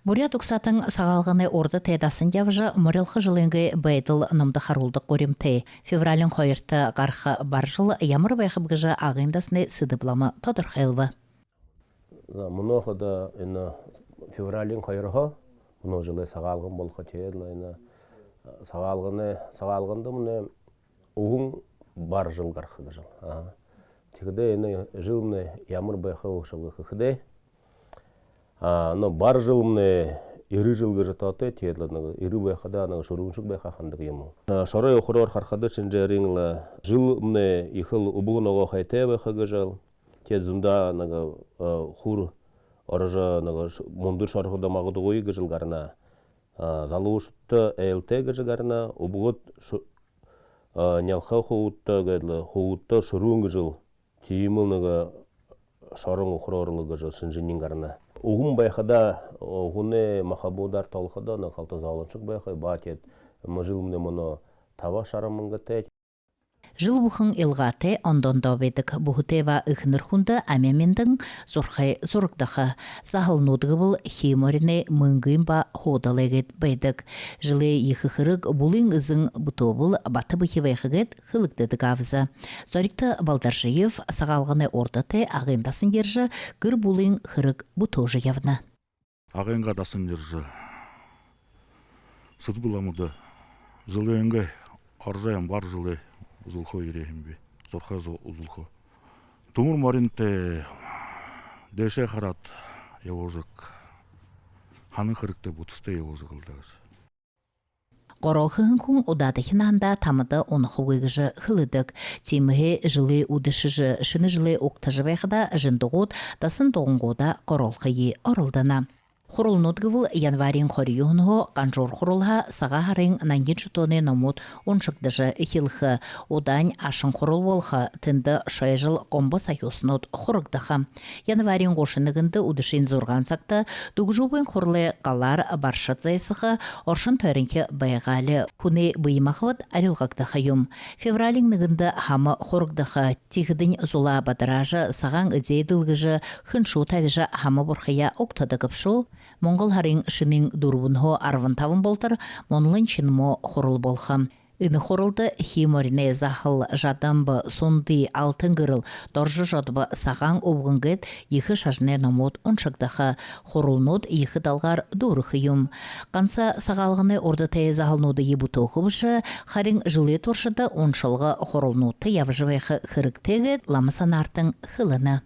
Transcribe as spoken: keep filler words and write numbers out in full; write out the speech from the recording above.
Буряад угсаатан Сагаалганай урда тээ дасан ябажа, морилхо жэлэйнгээ байдал номдо харуулдаг гуримтай. Февралиин хоёрто гараха бар жэл ямар байхаб гэжэ Агын дасанай Сэдэб лама тодорхойлбо. За, мүнөө хадаа энэ февралиин хоёрһоо мүнөө жэлэй Сагаалган болохо, тиигээд лэ энэ Сагаалганай, Сагаалганда мүнөө үгэн бар жэл гараха гэжэл. Аха. Тиихэдээ энэ жэлнай ямар байха гээшэб гэхэдэ, а, но бар жэлнай эрэ жэл гэжэ тоотой, тиигээд лэ нэгэ эрэ байхада нэгэ шэрүүншэг байха хандаг юм гү. А, шорой ухараар харахада, шэнжээрынь лэ жэлнай ехэл үбгэ ногоо хайтай байха гэжэл. Тиигээд зундаа нэгэ, а, хүр орожо, нэгэ ш-, мүндэр шороходо магадгүй гэжэл гарана. А, залуушадта айлтай гэжэ гарана, үбгэд ш-, а, нялха хүбүүдтэ гээд лэ, хүбүүдтэ шэрүүн гэжэл, тиимэл нэгэ шорон ухараар лэ гэжэл шэнжэниинь гарана. Үгэн байхада, үгэнэй махабуудаар тоолоходо, нэгэ халта зөөлэншэг байха, баһа тиигээд мүнөө жэлнай мүнөө таба шара мэнгэтэй. Жэл бүхэн илгаатай, ондо ондоо байдаг. Бүхэтэй ба эхэнэр хүндэ амяа мэндэ, зурхай зурагдаха. Заһалнууд гэбэл хии моринай мэнгын ба һуудалай гээд байдаг. Жэлэй ехэ хэрэг бүлын эзэн бүтөөбэл, бата бэхи байха гээд хэлэгдэдэг аабза. Зоригто Балдоржиев Сагаалганай урда тээ Агын дасан ерэжэ, гэр бүлын хэрэг бүтээжэ ябана. Агынгаа дасан ерэжэ, Сэдэб ламада жэлэйнгээ орожо ябаһан бар жэлээ үзүүлхэ ерээ һэм би. Зурхай зу-, үзүүлхэ. Түмэр моринтой, дээшээ хараад ябажа, һанан хэрэгтэй бүтэсэтэй ябажа гэлдээ гээшэ. Гороо хэһэн хүн удаадахинһаа андаа тамада унахагүй гэжэ хэлэдэг. Тиимэһээ жэлээ үдэшэжэ, шэнэ жэлээ угтажа байхада, жэндугууд дасан дугангуудаа гороолхые оролдоно. Хуралнууд гэбэл январиин хорин юһэнһөө Ганжуур хуралһаа Сагаан һарын нангин шүтөөнэй номууд уншагдажа эхилхэ. Удаань Ашын хурал болохо, тэндэ шойжол гомбо сахюусанууд хурагдаха. Январиин гушан нэгэндэ үдэшын зургаан сагта Дүгжүүбын хуралай галаар баршад зайсаха, оршон тойронхи байгаали, хүнэй бэе махабад арилгагдаха юм. Февралиин нэгэндэ һама хурагдаха, тиихэдэнь зулаа бадараажа, сагаан эдеэ дэлгэжэ, хэншүү табижа, һама бурхаяа угтадаг бшуу. Монгол һарын шэнын дүрбэнһөө арбан табан болотор Монлын Чинмэ хурал болохо. Энэ хуралда хии мориной заһал, жаданба, сунды, алтан гэрэл, доржо жодбо, сагаан үбгэн гээд ехэ шажанай номууд уншагдаха. Хуралнууд ехэ далгаар дүүрэхэ юм. Ганса Сагаалганай урда тээ заһалнуудые бүтээхэ бэшэ, харин жэлэй туршада уншалга хуралнуудта ябажа байха хэрэгтэй гээд лама санаартан хэлэнэ.